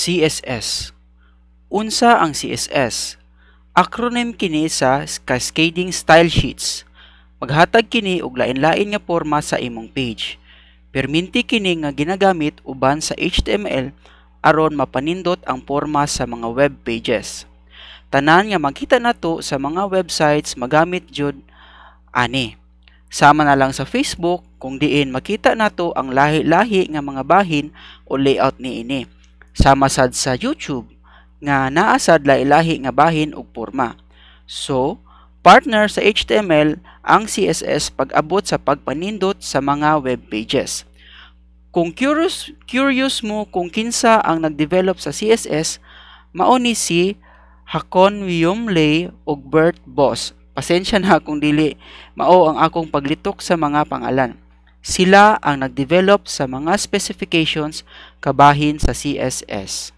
CSS. Unsa ang CSS? Acronym kini sa Cascading Style Sheets. Maghatag kini og lain-lain nga porma sa imong page. Perminti kini nga ginagamit uban sa HTML aron mapanindot ang porma sa mga web pages. Tanan nga makita nato sa mga websites magamit jud ani. Sama na lang sa Facebook kung diin makita nato ang lahi-lahi nga mga bahin o layout niini. Sama sad sa YouTube nga naa sad lahi-lahi nga bahin ug porma. So, partner sa HTML ang CSS pag-abot sa pagpanindot sa mga web pages. Kung curious mo kung kinsa ang nag-develop sa CSS, mao ni si Hakon Wium Lee ug Bert Bos. Pasensya na kung dili mao ang akong paglitok sa mga pangalan. Sila ang nag-develop sa mga specifications kabahin sa CSS.